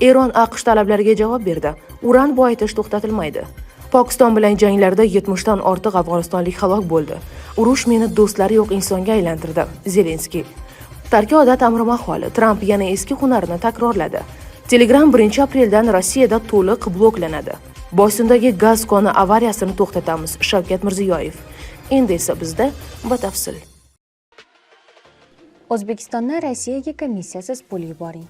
Eron AQSh talablariga javob berdi. Uran boyitish to'xtatilmaydi. Pokiston bilan janglarda 70 dan ortiq afg'onistonlik halok bo'ldi. "Urush meni do'stlari yo'q insonga aylantirdi" – Zelenskiy. Tarki odat amri mahol. Tramp yana eski hunarini takrorladi. Telegram 1 apreldan Rossiyada to'liq bloklanadi. Boysundagi gaz koni avariyasini to'xtatamiz – Shavkat Mirziyoyev. Endi esa bizda batafsil. O'zbekistondan Rossiyaga komissiyasiz pul yuboring.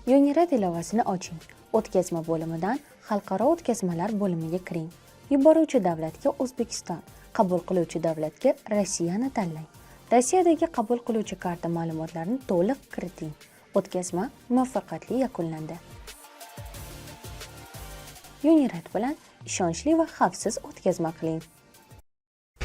UniRed ilovasini oching. O'tkazma bo'limidan Xalqaro o'tkazmalar bo'limiga kiring. Yuboruvchi davlatga O'zbekiston, qabul qiluvchi davlatga Rossiyani tanlang. Rossiyadagi qabul qiluvchi karta ma'lumotlarini to'liq kiriting. O'tkazma muvaffaqiyatli yakunlandi. UniRed bilan ishonchli va xavfsiz o'tkazma qiling.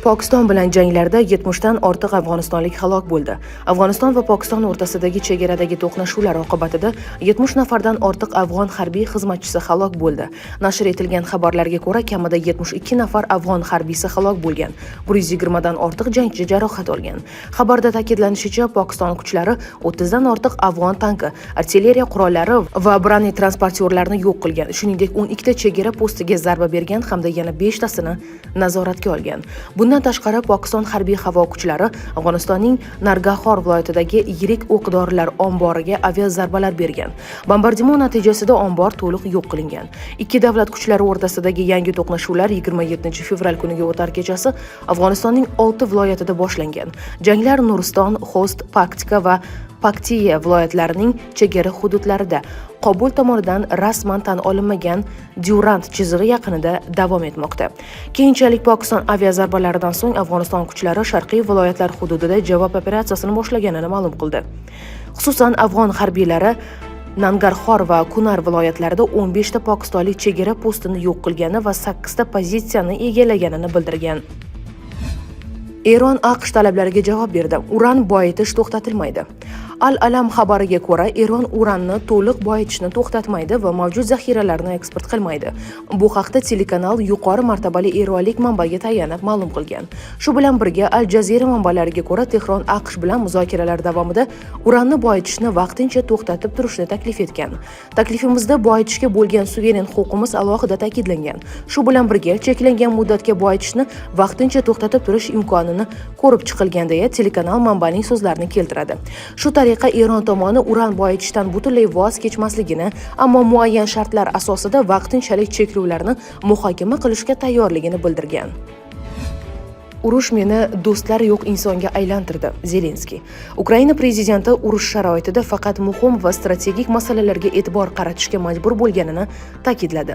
Pokiston bilan janglarda 70 dan ortiq afg'onistonlik halok bo'ldi. Afg'oniston va Pokiston o'rtasidagi chegaradagi to'qnashuvlar oqibatida 70 nafardan ortiq afg'on harbiy xizmatchisi halok bo'ldi. Nashr etilgan xabarlarga ko'ra, kamida 72 nafar afg'on harbiysi halok bo'lgan, 120 dan ortiq jangchi jarohat olgan. Xabarda ta'kidlanishicha, Pokiston kuchlari 30 dan ortiq afg'on tanki, artilleriya qurollari va bronetransportyorlarni yo'q qilgan. Shuningdek, 12 ta chegara postiga zarba bergan hamda yana 5 tasini nazoratga olgan. Bundan tashqari, Pokiston harbiy havo kuchlari Afg'onistonning Nangarxor viloyatidagi yirik o'q-dorilar omboriga aviazarbalar bergan. Bombardimon natijasida ombor to'liq yo'q qilingan. Ikki davlat kuchlari o'rtasidagi yangi to'qnashuvlar 27 fevral kuniga o'tar kechasi Afg'onistonning 6 viloyatida boshlangan. Janglar Nuriston, Xost, Paktika va Paktiya viloyatlarining chegara hududlarida, Qobul tomonidan rasman tan olinmagan Dyurand chizig'i yaqinida davom etmoqda. Keyinchalik Pokiston aviazarbalaridan so'ng Afg'oniston kuchlari sharqiy viloyatlar hududida javob operatsiyasini boshlaganini ma'lum qildi. Xususan, afg'on harbiylari Nangarxor va Kunar viloyatlarida 15 ta pokistonlik chegara postini yo'q qilgani va 8 ta pozitsiyani egallaganini bildirgan. Eron AQSh talablariga javob berdi. Uran boyitish to'xtatilmaydi. Al Alam xabariga ko'ra, Eron uranni to'liq boyitishni to'xtatmaydi va mavjud zaxiralarni eksport qilmaydi. Bu haqda telekanal yuqori martabali eronlik manbaga tayanib ma'lum qilgan. Shu bilan birga, Al Jazeera manbalariga ko'ra, Tehron AQSh bilan muzokaralar davomida uranni boyitishni vaqtincha to'xtatib turishni taklif etgan. "Taklifimizda boyitishga bo'lgan suveren huquqimiz alohida ta'kidlangan. Shu bilan birga, cheklangan muddatga boyitishni vaqtincha to'xtatib turish imkonini ko'rib chiqilgan", deya telekanal manbaning so'zlarini keltiradi. Shu tariqa Eron tomoni uran boyitishdan butunlay voz kechmasligini, ammo muayyan shartlar asosida vaqtinchalik cheklovlarni muhokama qilishga tayyorligini bildirgan. "Urush meni do'stlari yo'q insonga aylantirdi" – Zelenskiy. Ukraina prezidenti urush sharoitida faqat muhim va strategik masalalarga e'tibor qaratishga majbur bo'lganini ta'kidladi.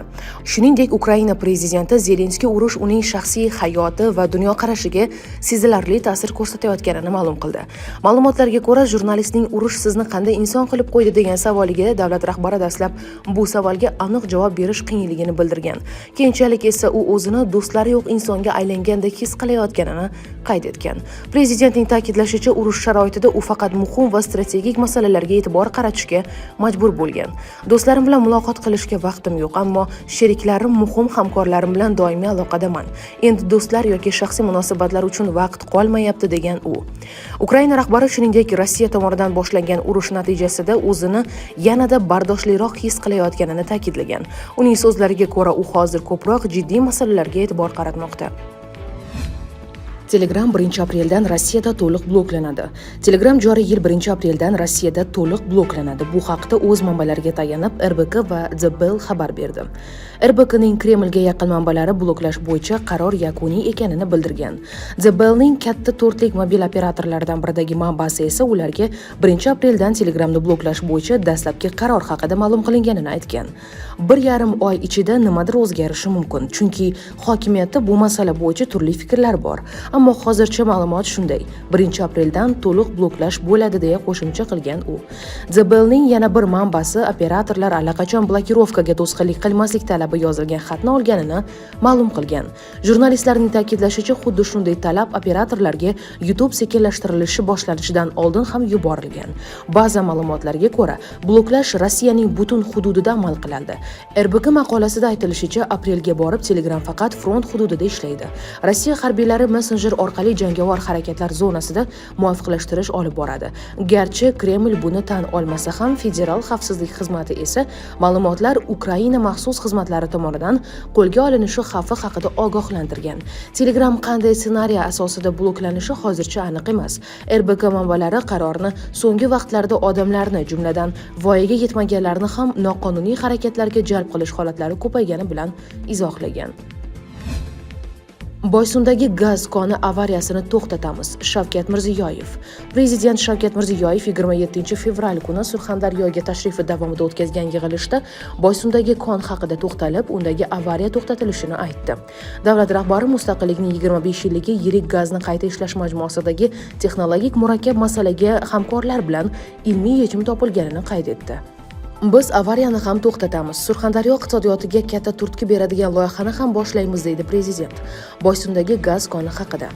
Shuningdek, Ukraina prezidenti Zelenskiy urush uning shaxsiy hayoti va dunyoqarashiga sezilarli ta'sir ko'rsatayotganini ma'lum qildi. Ma'lumotlarga ko'ra, jurnalistning "Urush sizni qanday inson qilib qo'ydi?" degan savoliga davlat rahbari dastlab bu savolga aniq javob berish qiyinligini bildirgan. Keyinchalik esa u o'zini do'stlari yo'q insonga aylangandek his qilayotganini qayd etgan. Prezidentning ta'kidlashicha, urush sharoitida u faqat muhim va strategik masalalarga e'tibor qaratishga majbur bo'lgan. "Do'stlarim bilan muloqot qilishga vaqtim yo'q, ammo sheriklarim, muhim hamkorlarim bilan doimiy aloqadaman. Endi do'stlar yoki shaxsiy munosabatlar uchun vaqt qolmayapti", degan u. Ukraina rahbari, shuningdek, Rossiya tomonidan boshlangan urush natijasida o'zini yanada bardoshliroq his qilayotganini ta'kidlagan. Uning so'zlariga ko'ra, u hozir ko'proq jiddiy masalalarga e'tibor qaratmoqda. Telegram 1 apreldan Rossiyada to'liq bloklanadi. Telegram joriy yil 1 apreldan Rossiyada to'liq bloklanadi. Bu haqda o'z manbalariga tayanib RBK va The Bell xabar berdi. RBKning Kremlga yaqin manbalari bloklash bo'yicha qaror yakuniy ekanini bildirgan. The Bellning katta to'rtlik mobil operatorlaridan biridagi manbasi esa ularga 1 apreldan Telegramni bloklash bo'yicha dastlabki qaror haqida ma'lum qilinganini aytgan. 1,5 oy ichida nimadir o'zgarishi mumkin, chunki hokimiyatda bu masala bo'yicha turli fikrlar bor. Ammo hozircha ma'lumot shunday: 1 apreldan to'liq bloklash bo'ladi, deya qo'shimcha qilgan u. The Bellning yana bir manbasi operatorlar allaqachon blokirovkaga to'sqinlik qilmaslik talabi yozilgan xatni olganini ma'lum qilgan. Jurnalistlarning ta'kidlashicha, xuddi shunday talab operatorlarga YouTube sekinlashtirilishi boshlanishidan oldin ham yuborilgan. Ba'zi ma'lumotlarga ko'ra, bloklash Rossiyaning butun hududida amal qiladi. RBK maqolasida aytilishicha, aprelga borib Telegram faqat front hududida ishlaydi. Rossiya harbiylari messenjer Messenjer orqali jangovar harakatlar zonasida muvofiqlashtirish olib boradi. Garchi Kreml buni tan olmasa ham, Federal xavfsizlik xizmati esa ma'lumotlar Ukraina maxsus xizmatlari tomonidan qo'lga olinishi xavfi haqida ogohlantirgan. Telegram qanday ssenariy asosida bloklanishi hozircha aniq emas. RBK manbalari qarorni so'nggi vaqtlarda odamlarni, jumladan, voyaga yetmaganlarni ham noqonuniy harakatlarga jalb qilish holatlari ko'paygani bilan izohlagan. Boysundagi gaz koni avariyasini to'xtatamiz – Shavkat Mirziyoyev. Prezident Shavkat Mirziyoyev 27 fevral kuni Surxondaryoga tashrifi davomida o'tkazgan yig'ilishda Boysundagi kon haqida to'xtalib, undagi avariya to'xtatilishini aytdi. Davlat rahbari mustaqillikning 25 yilligi yirik gazni qayta ishlash majmuasidagi texnologik murakkab masalaga hamkorlar bilan ilmiy yechim topilganini qayd etdi. "Biz avariyani ham to'xtatamiz, Surxondaryo iqtisodiyotiga katta turtki beradigan loyihani ham boshlaymiz", deydi prezident Boysundagi gaz koni haqida.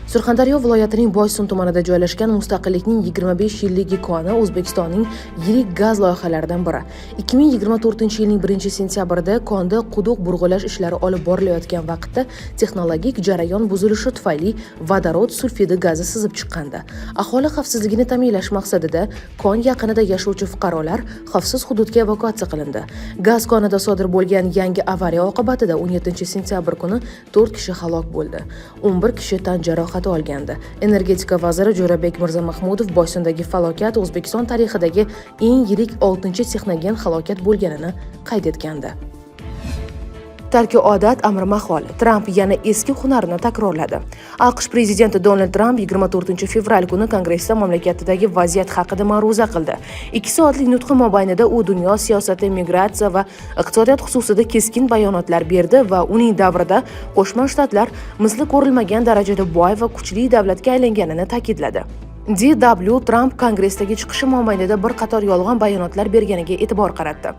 Surxondaryo viloyatining Boysun tumanida joylashgan Mustaqillikning 25 yilligi koni O'zbekistonning yirik gaz loyihalaridan biri. 2024 yilning 1 sentyabrida konda quduq burg'ulash ishlari olib borilayotgan vaqtda texnologik jarayon buzilishi tufayli vodorod sulfidi gazi sizib chiqqandi. Aholi xavfsizligini ta'minlash maqsadida kon yaqinida yashovchi fuqarolar xavfsiz hududga evakuatsiya qilindi. Gaz konida sodir bo'lgan yangi avariya oqibatida 17 sentyabr kuni 4 kishi halok bo'ldi, 11 kishi tan jarohati olgandi. Energetika vaziri Jo'rabek Mirzamahmudov Boysundagi falokat O'zbekiston tarixidagi eng yirik 6 texnogen halokat bo'lganini qayd etgandi. Tarki odat, amri mahol. Tramp yana eski hunarini takrorladi. AQSh prezidenti Donald Tramp 24 fevral kuni Kongressda mamlakatidagi vaziyat haqida ma'ruza qildi. 2 soatlik nutqi mobaynida u dunyo siyosati, migratsiya va iqtisodiyot xususida keskin bayonotlar berdi va uning davrida Qo'shma Shtatlar misli ko'rilmagan darajada boy va kuchli davlatga aylanganini ta'kidladi. DW Tramp Kongressdagi chiqishi mobaynida bir qator yolg'on bayonotlar berganiga e'tibor qaratdi.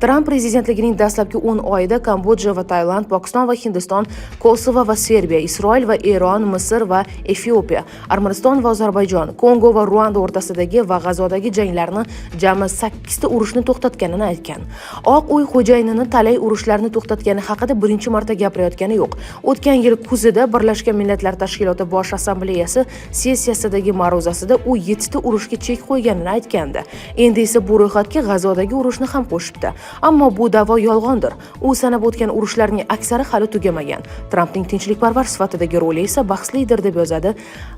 Tramp prezidentligining dastlabki 10 oyida Kambodja va Tailand, Pokiston va Hindiston, Kosovo va Serbiya, Isroil va Eron, Misr va Efiopiya, Armaniston va Ozarbayjon, Kongo va Ruanda o'rtasidagi va G'azodagi janglarni, jami 8 ta urushni to'xtatganini aytgan. Oq uy xo'jayinini talay urushlarni to'xtatgani haqida birinchi marta gapirayotgani yo'q. O'tgan yil kuzida Birlashgan Millatlar Tashkiloti Bosh Assambleyasi sessiyasidagi ma'ruzasida u yettita urushga chek qo'yganini aytgandi. Endi esa bu ro'yxatga G'azodagi urushni ham qo'shibdi. Ammo bu da'vo yolg'ondir. U sanab o'tgan urushlarning aksari hali tugamagan. Trampning tinchlikparvar sifatidagi roli esa bahslidir, deb yozadi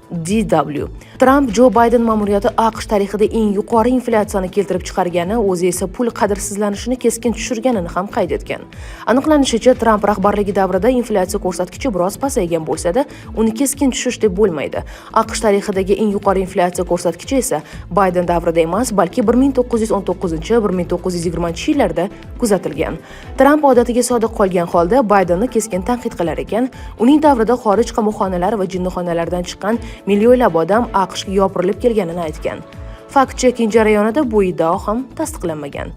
DW. Tramp Jo Bayden ma'muriyati AQSh tarixida eng yuqori inflyatsiyani keltirib chiqargani, o'zi esa pul qadrsizlanishini keskin tushirganini ham qayd etgan. Aniqlanishicha, Tramp rahbarligi davrida inflyatsiya ko'rsatkichi biroz pasaygan bo'lsa-da, uni keskin tushish deb bo'lmaydi. AQSh tarixidagi eng yuqori inflyatsiya ko'rsatkichi esa Bayden davrida emas, balki 1919-1920 yillarda kuzatilgan. Tramp odatiga sodiq qolgan holda Baydenni keskin tanqid qilar ekan, uning davrida xorij qamoqxonalari va jinnixonalardan chiqqan millionlab odam AQShga yopirilib kelganini aytgan. Fact checking jarayonida bu iddao ham tasdiqlanmagan.